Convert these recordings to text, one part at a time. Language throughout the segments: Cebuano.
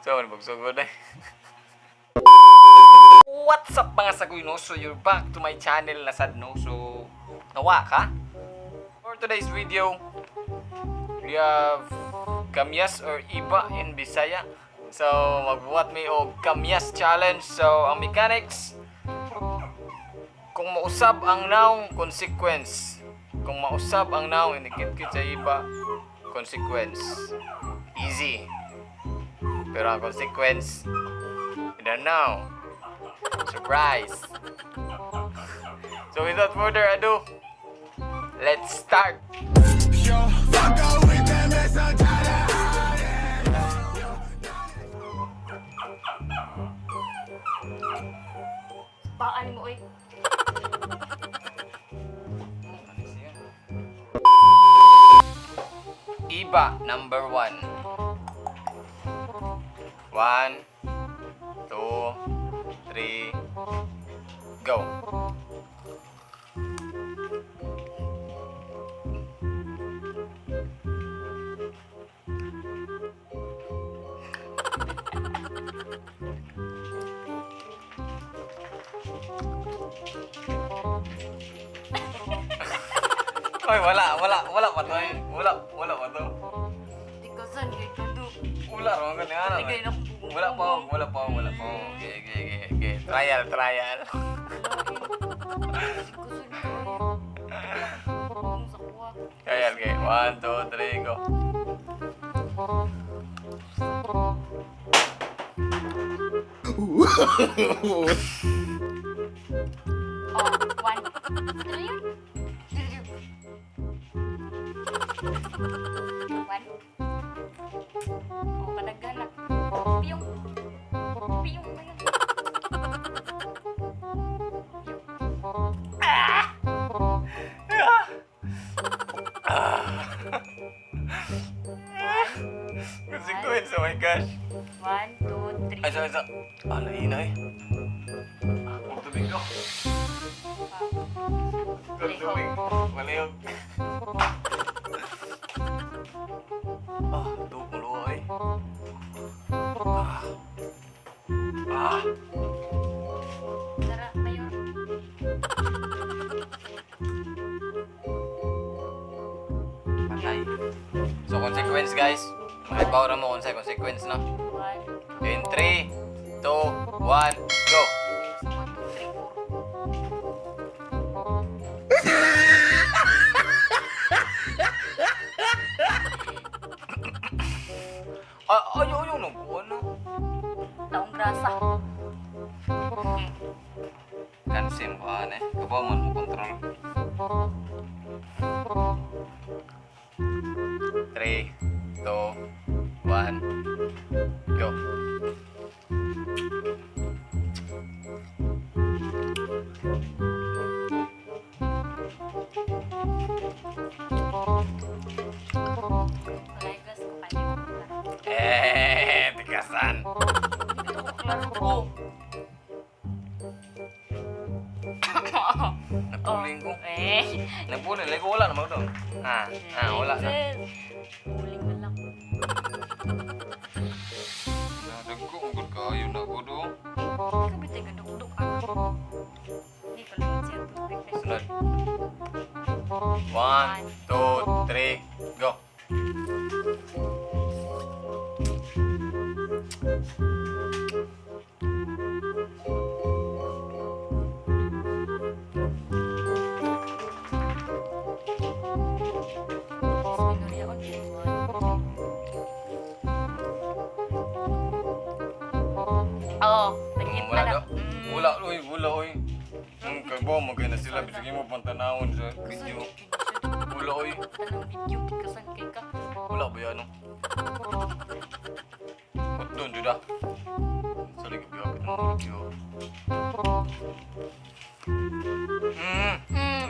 So, ano magsugod eh. What's up, mga sagoy, no? So, you're back to my channel na sad, no? So, nawa ka? For today's video, we have kamyas or iba in Bisaya. So, magbuhat mi og kamyas challenge. So, ang mechanics, kung mausab ang nawong, consequence. Kung mausab ang nawong inikit-kit sa iba, consequence. Easy. Pero ang consequence, I don't know. Surprise! So without further ado, let's start! Paan mo, oy. Iba number one. One, two, three, go. Oy, wala, wala, wala pa to eh. Wala, wala pa to. Di ka san, kay kadu. Wala ron ganyan. Ligay na akong bugong. Wala pa, wala pa, wala pa. Okay. Trial, trial. Di ka san, kay. Bugong sa kuha. Trial, okay. One, two, three, go. Oh, one. Ano yun? One. Oh, kadaghan na. Piyong. Piyong ba yun? Piyong. Ah! Consequence, oh my gosh. One, two, three. Ay, sorry, sorry. Ah, naina eh. Ah, tubig ko. Tubig. Malihog. Ah, tubig mo luha eh. Ah. Ah. Tara, mayor. Patay. So, consequence, guys. Makibaw ra mo kung sa consequence, no? One, In 3, 2, 1, go! one, two, three, four. Ah, ayaw, ayaw, nagkuha na. Taong grasa. Okay. Kansim ko, eh. Kabaw man mo control. 3, 2, 1, go. Walay gas ko kayo. Eh, tigasan. Dito ko klaro ko. Napuling ko. Eh. Napuling, like wala naman doon. Ah, ah, wala na. Puling na lang. Nadagko, ang kayo na ko do. Ikaw ba tayo gadukduk ah? Hindi ko lang siya tubig. Sunod. 1, 2, 3, go. Minurya on. Oo, naging Wala na. do. Wala, oy, wala, oy. Ang kabaw, magay na sila. Bisag mo pantanawon sa video. Wala, oy. Tanong video, tikasan kay ka. Wala ba yan, no? Ba't doon, juda? Sorry, gabi ako ng video.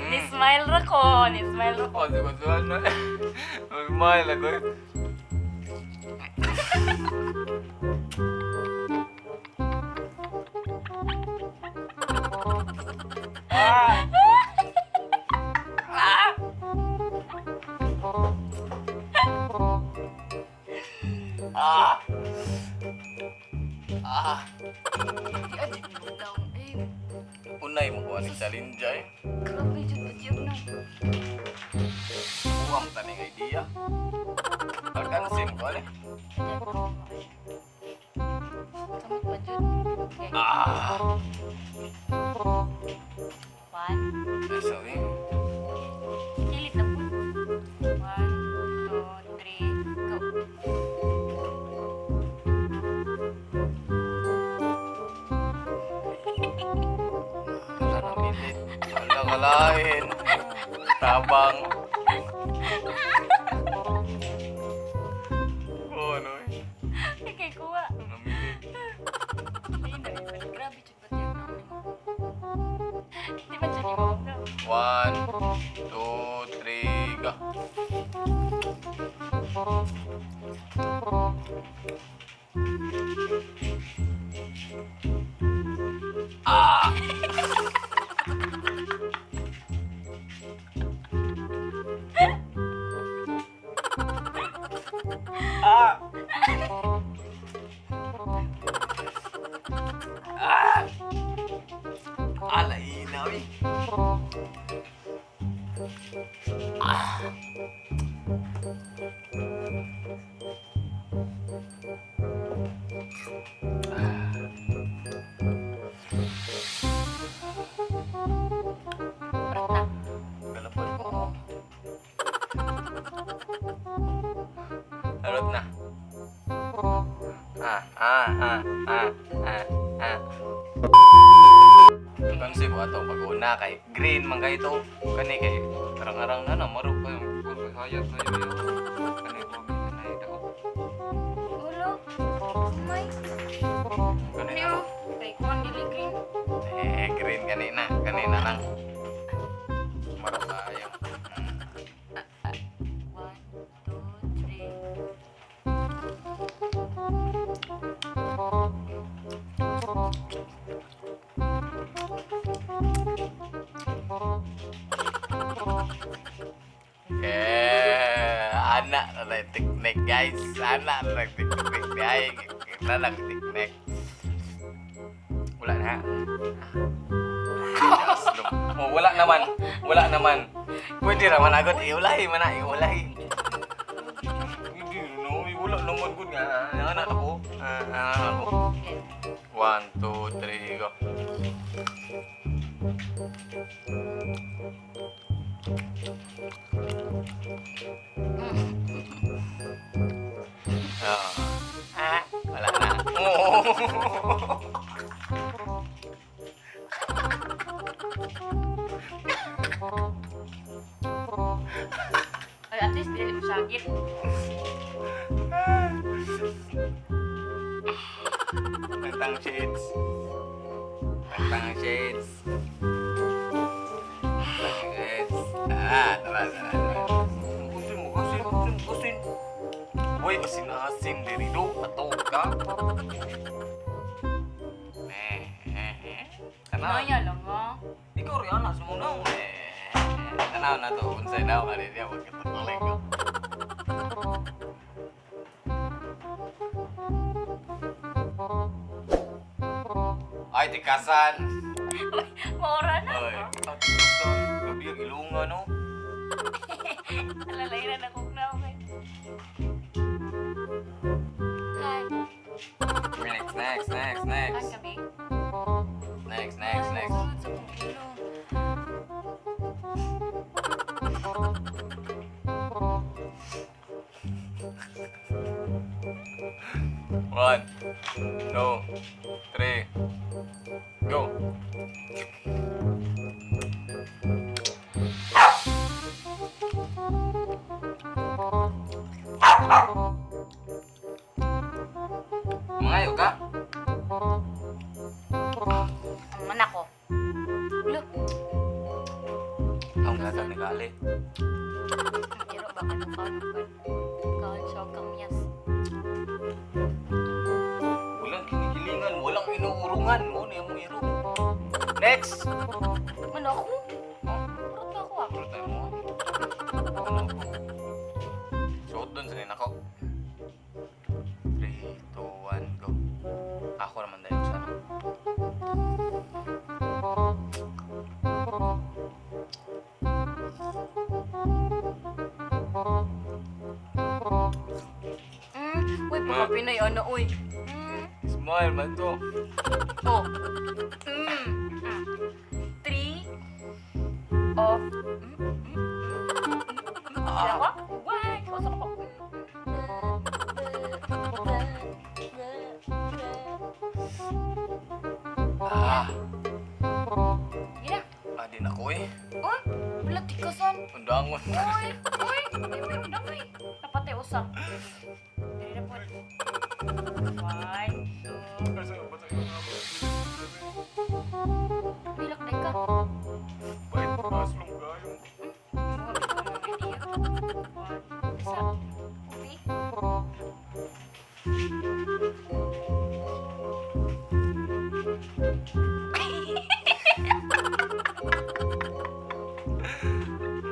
Ni smile ra ko, ni smile ra ko. Oh, di ba doon na? Mag-smile ako eh. Ah! Ah! Ah! Ah, Di adyo ni daw. Eh, unay mo ko aning challenge eh. grabe jud batyag na. Kuwang taning idea. Alkansim ko ani. Samot pa jud. Okay. Ah, One. ay, sorry. Kilit na po. One, two, three, go. Wala nang lilit. Wala kalain. Tabang. Oh, ano eh. Kay kuha. Namilit. Ay, na, grabe jud batyag na. Di ba jud imo? One, two, three, go. Ah! Ah! Ah! Alay na, uy. Prat na. Galapon. Oo. Harot na. Ah, ah, ah, ah, ah, ah. Kansi ko ato pag-una kay green man kay ito. Kani kay arang-arang na na marok kayo. Kung hayat kayo yo. Kani ko kanay daw. Ulo. May. Kani Niyo. Kay kuha dili green. Eh, green kanina, kanina lang. Marok kayo. One, two, three. Eh, anak na teknik guys. Anak na teknik ay. Kita lang teknik. Wala na. Yes, no. Oh, wala naman. Wala naman. Pwede raman agad iulay man na iulay. Hindi no, wala naman gud nga. Anak ako. Ah, anak ako. Okay. One, two, three, go. Ah. Ah, wala na. Oo. Ay, at least dili mo sakit. Tantang shades. Tantang shades. Tantang shades. Ah, tara, tara, tara. Kusin mo, kusin, kusin, kusin. Uy, asin-asin diri do. Ato ka. Eh, eh, eh. Tanaw. Naya lang ah. Ikaw rin, anas mo na. Eh, tanaw na to. Unsay na ako, kanina magkatutuloy ko. Ay, tikasan. Maura na. Ay, tikasan. Gabi ang ilunga, no? Alalay na akong na okay. Hi. Next, next, next, Ang next. gabi. Next, next, next. Ay, sa kong ilong. One, two, three, go. Mangayo ka? Ang manak ko. Look. Ang gata ni Kali. Pero baka nakaon ko. Kaon siya kamyas. Walang kinikilingan, walang inuurungan. Mo na yung iro. Next! Ano ako? Oh, Purot ako ah. puro tayo mo. Ano ako? Suot dun sa ninako. 3, 2, 1, go. Ako. Uy, baka Ah. Pinay, ano, uy. Smile man to. Oh. Three of... Sila ko? Why? Kausap ko. Ah, Sige na. adi na ko eh. Uy, wala tikasan. Undangon. Uy, uy, uy, uy, uy, napatay usa. Dili na po. One, two. Bilak na ka. Bait, aslong gayo. Isa. Upi.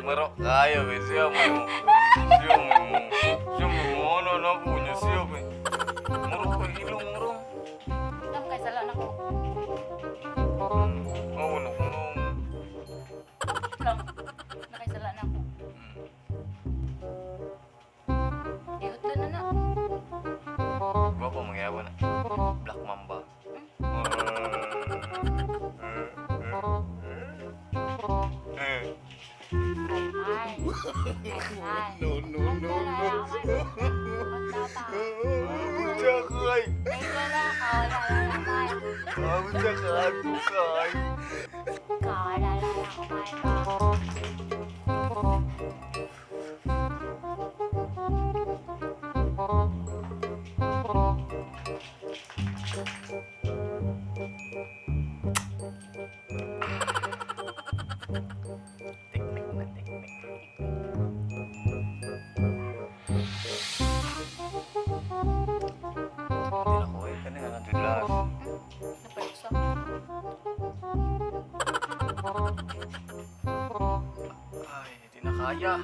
Maro kayo eh. Siya mo. Siya mo. Siya mo. Ano na ko niya siya eh. Maro ko ilong maro. Tam kay sala na ko. Oo na ko nung. Lang. Nakaisala na ako. Ihot na na na. Gwapo mangyawa na. Black Mamba. Ay, ay. Ay, ay. No, no, no, no. Bujakay! Bujakay! Bukay! Teknik na teknik. Hindi na ko eh. Kani nga lang jud. Ay, hindi na kaya.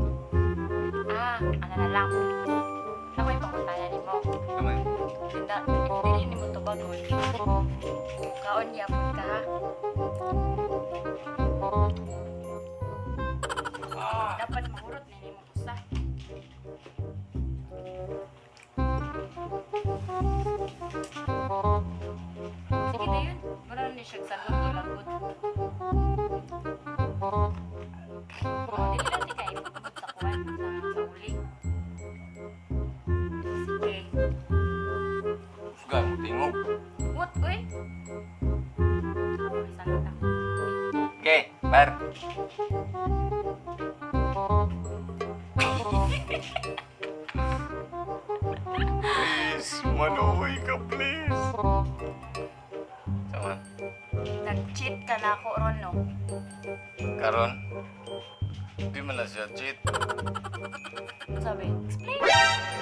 Ah, ano na lang. Ako yung pangutana ni mo. Kamay. Tinda, if dili nimo tubagon, kaon yapon ka ha. Ah! Dapat mahurot na nimo usa. Sige na yun. Wala na siya sagot o lagot. Oh, dili lang ti kay sa kuwan sa uli. Sige. Sugay mo tingog. What, uy? Okay, sagot ako. Okay, par. Please, manuhoy ka, please. Sama, Nag-cheat ka na ako ron, no? karon, di man na siya cheat. Sabi, explain.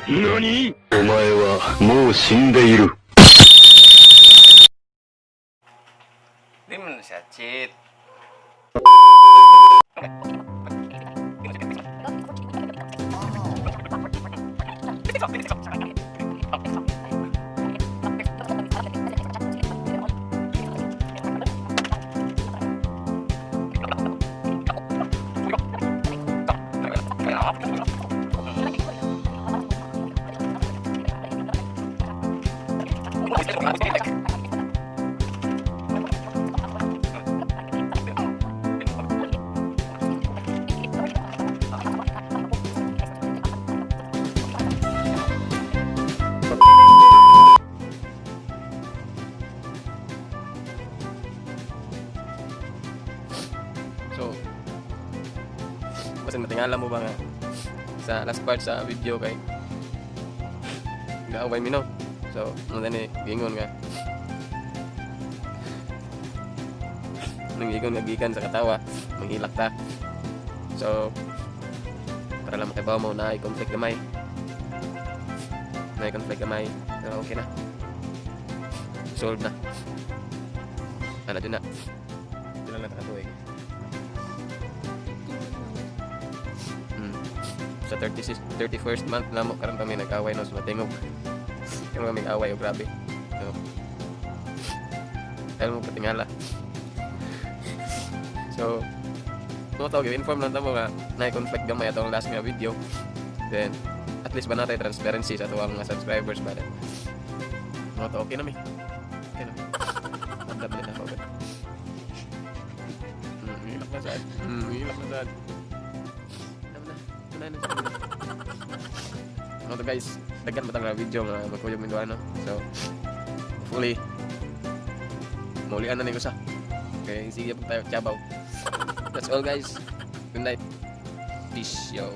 何お前はもう死んでいる。 Di man na siya cheat. So, basin matingala mo ba nga sa last part sa video kay gaaway mi no. So, ano ni giingon nga nang giingon nga gikan sa katawa, manghilak ta. So, para lang makibaw mo na conflict gamay. Na conflict gamay, pero okay na. Solved na. Ano dun na. Dun na nakatuig. Sa 36, 31st month na mo karon kami nag-away no sa matingog. Karon kami nag-away oh, grabe. So, ayaw mo katingala. So, mao to, inform lang ta mo nga na conflict gamay atong last nga video. Then, at least ba natay transparency sa atuang mga subscribers ba then. Mao to, okay na mi. Okay na mi. Mandab na ako. Ilak na sad. Ilak na sad. Tama na. Wala na sad. Mao to, guys, daghan ba tang video nga magkuyog mi duha, no? So, hopefully, maulian na ni ko sa. Okay, sige po tayo, tsabaw. That's all, guys. Good night. Peace, yo.